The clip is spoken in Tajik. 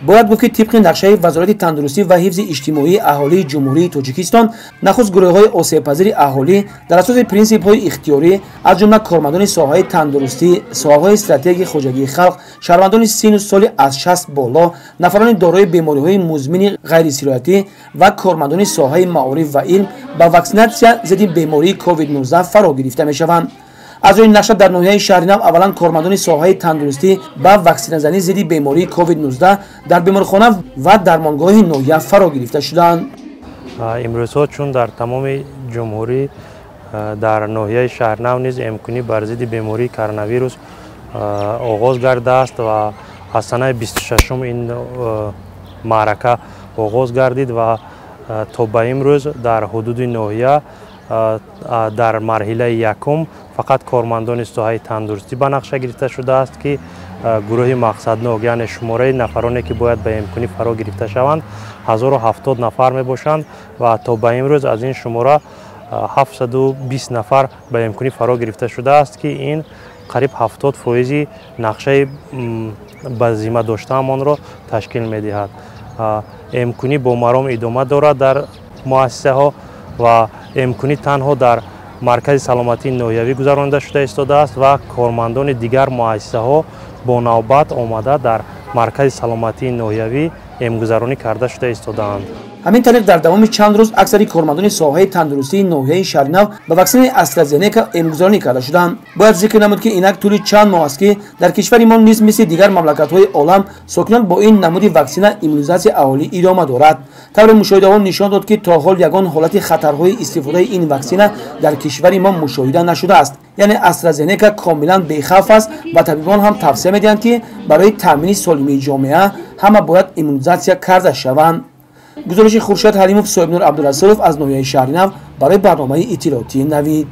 Бояд гуфт, ки тибқи нақшаи Вазорати тандурустӣ ва ҳифзи иҷтимоии аҳолии Ҷумҳурии Тоҷикистон, нахуст гурӯҳҳои осебпазири аҳолӣ дар асоси принсипҳои ихтиёрӣ, аз ҷумла кормандони соҳаи тандурустӣ, соҳаҳои стратегии хоҷагии халқ, шаҳрвандони сину соли аз 60 боло, нафарони дорои бемориҳои музмини ғайрисироятӣ ва кормандони соҳаи маориф ва илм ба ваксинатсия зидди бемории COVID-19 фаро гирифта мешаванд. Аз рӯи нақша, дар ноҳияи Шаҳринав аввалан кормандони соҳаи тандурустӣ ба ваксиназанӣ зидди бемории COVID-19 дар беморхона ва дармонгоҳи ноҳия фаро гирифта шуданд. Имрӯзҳо, чун дар тамоми ҷумҳурӣ, дар ноҳияи Шаҳрнав низ эмкунӣ бар зидди бемории коронавирус оғоз гардааст ва аз санаи 26-ум ин маърака оғоз гардид ва то ба имрӯз дар ҳудуди ноҳия дар марҳилаи якум фақат кормандони соҳаи тандурустӣ ба нақша гирифта шудааст, ки гурӯҳи мақсаднок, яъне шумораи нафароне, ки бояд ба эмкунӣ фаро гирифта шаванд, 1070 нафар мебошанд ва то ба имрӯз аз ин шумора 720 нафар ба эмкунӣ фаро гирифта шудааст, ки ин қариб 70% нақшаи ба зимма доштаамонро ташкил медиҳад. Эмкунӣ бо маром идома дорад дар муассисаҳо ва эмкунӣ танҳо дар маркази саломатии ноҳиявӣ гузаронида шуда истодааст ва кормандони дигар муассисаҳо бо навбат омада дар маркази саломатии ноҳиявӣ эмгузаронӣ карда шуда истодаанд. Ҳамин тариқ, дар давоми чанд рӯз аксари кормандони соҳаи тандурустии ноҳияи Шаҳринав ба ваксинаи АстраЗенека эмгузаронӣ карда шуданд. Бояд зикр намуд, ки инак тӯли чанд моҳ аст, ки дар кишвари мо низ мисли дигар мамлакатҳои олам сокинон бо ин намуди ваксина иммунизатсияи аҳолӣ идома дорад. Тавре мушоҳидаҳо нишон дод, ки то ҳол ягон ҳолати хатарҳои истифодаи ин ваксина дар кишвари мо мушоҳида нашудааст, яъне АстраЗенека комилан бехавф аст ва табибон ҳам тавсия медиҳанд, ки барои таъмини солимии ҷомеа ҳама бояд иммунизатсия карда шаванд. Гузориши Хуршед Ҳалимов, Соҳибнур Абдурасулов аз ноҳияи Шаҳринав барои барномаи иттилоотии Навид.